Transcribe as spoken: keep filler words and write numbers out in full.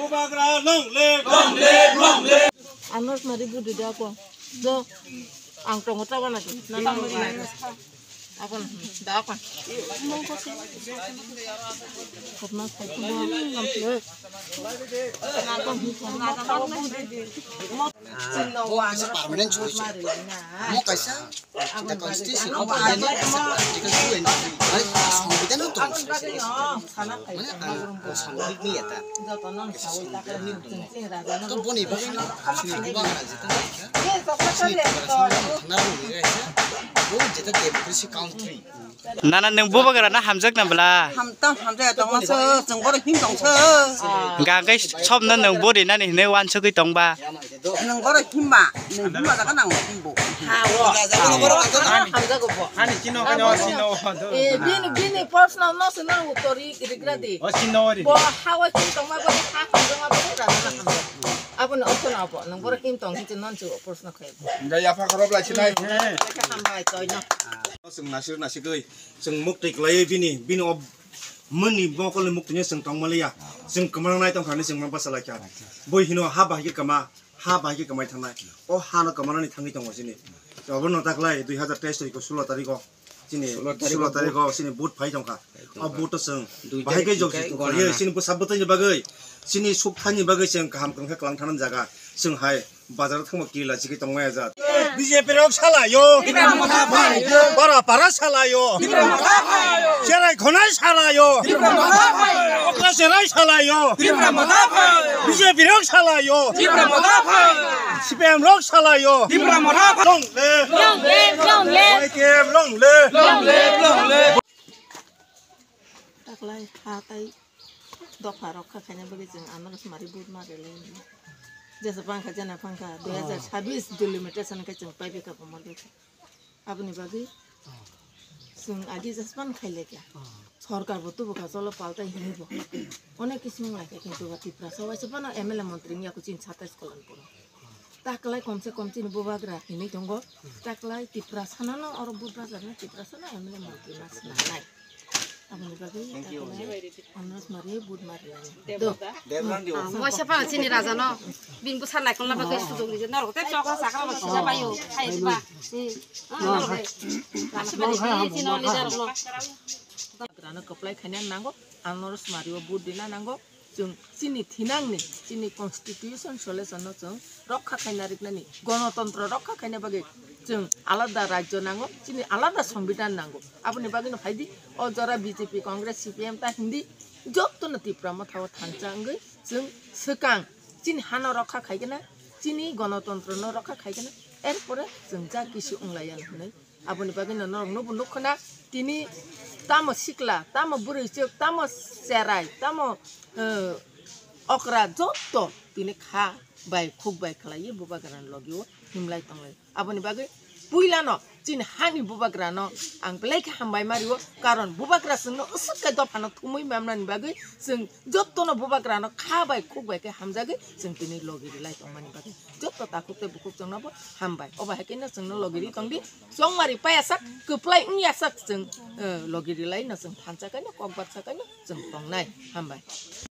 Bubagra long live, long live, long live. Anos mari budi da ko. Jo. Ang tongo ta wana di. Na tang mari. Ako na. Da ako. Khopna sai ko. Complete. Na ko. Na ko. Bo kaisa permanent solution. Bo kaisa the constitution of India is a article two and three. Mane, songbidan o tongo. Mane, ang, ang songbidan ni eta. Kaisa songbidan ni tongo. To boni bagwi no, chini bubagra jeta naikha. Chini bubagra songbidan thana rwgwi kaisa. Bo jeta democracy country. Nana, nwng bubagra na hamjak na bwla? Ham tang hamjak tong ma so, chwng boro him tong so. Hwnkha hwnkhe sobno nwng bori nani hinwi wansugwi tong ba? Nwng boro him ba, nwng him ba jaga nang him bo. Ha, o. Hamjak bo. Ani chino kanya o chino. Eh, bini, bini proshno no se nang uttor ri-, rigra di. O chino ri. Bo ha o chini tong ma bo ha hamjak ma bo ra na hamjak. Abo no oto na bo, nwng boro him tong him non chu proshno khai. Hwnkhe yapha khorop lai sinai. Khe hambai toi no. Chwng nasir nasigwi, chwng muktwi kwlaiwi bini, bini o mwnni mokolni muktwino chwng tongma liya. Chwng kwmana nai tongkha hinwi chwng ma basa laikha. Bui hino ha bahai khe kwma, ha bahai khe kwmai thangnai. O hano kwmanani thangwi tongo chini. Obono taklai dui hazar teis tarikh o, sulo tarikh o. Chini sulo tarikh o, sulo tarikh o chini vote phai tongkha. O vote o chwng bahai khe jok jito khlaiwi chini bwsa bwtwini bagwi, chini sukthani bagwi chwng kaham kwrwng khe kwlang thanam jaga. Chwng hai bazar o thangma kiri lachigwi tongmaya jat. B J P rok salaio. Tipra motha phai. Para para salaio. Tipra motha phai. Cherai khonai salaio. Tipra motha phai. Okra cherai salaio. Tipra motha phai. B J P rok salaio. Tipra motha phai. C P M rok salaio. Tipra motha phai. Long live. Long live, long live. Y K F long live. Long live, long live. Taklai ha tai dopha rok kha khaina bagwi chwng ano rwsmari vote ma rwlai. Jesa bangkha jana bangkha dui hazar sabis delimitation khe chwng pai bikha bo ma rwkha. Aboni bagwi chwng agi jespan khai laikha. Sorkar bo tubu kha cholo paltai hinwi bo. Onek kisu wng laikha kintu ba Tiprasa waisa phano M L A montri wngya kho chini satais Kalanpur o. Taklai komse kom chini bubagra hinwi tongo. Taklai Tiprasa no oro vote bajar no Tiprasa no M L A montri ma swnamnai. Aboni bagwi taklai ano rwsmari vote ma rwlai. Do. Waisa phano chini raja no. Bini bwsa naikolna bagwi sujuk rijak norok tei chokla sakla bo sija paio. Hai ba. Hmm. Ah, norok tei. Lama sibari chini leader rok no. Bubagra no kwplai khaina nango, ano rwsmari o vote rina nango. Chwng chini thinangni, chini constitution solution no chwng rokha khaina riknani, gonotontro rokha khaina bagwi chwng alada rajyo nango, chini alada songbidan nango. Aboni bagwino phaidi, o jora B J P, Congress, C P M ta hindi, jotono Tipra Motha o thansa wngwi chwng swkang chini hano rokha khaigwna, chini gonotontro no rokha khaigwna, erpore chwng ja kisu wnglaiya hinwi. Aboni bagwino norokno bo nukho na, tini tamo sikla, tamo bwrwichwk, tamo cherai, tamo, eh, okra, jotto tini kha bai khuk bai khlaiwi bubagrani logi o himlai tonglai. Aboni bagwi puilano chini hani bubagrano ang belai khe hambai ma rio, karon bubagra chwngno aswk khe dophano thumwi mamnani bagwi chwng jottono bubagrano kha bai khuk bai khe hamjagwi chwng tini logi rilai tongmani bagwi jotto takhuk tei bukhuk chwngno bo hambai. Obo hai khe no chwngno logi ri tongdi. Chongmari paiyasak, kwplai wngyasak chwng, eh, logi rilai no chwng thansa kaino, kokbarsa kaino chwng tongnai. Hambai.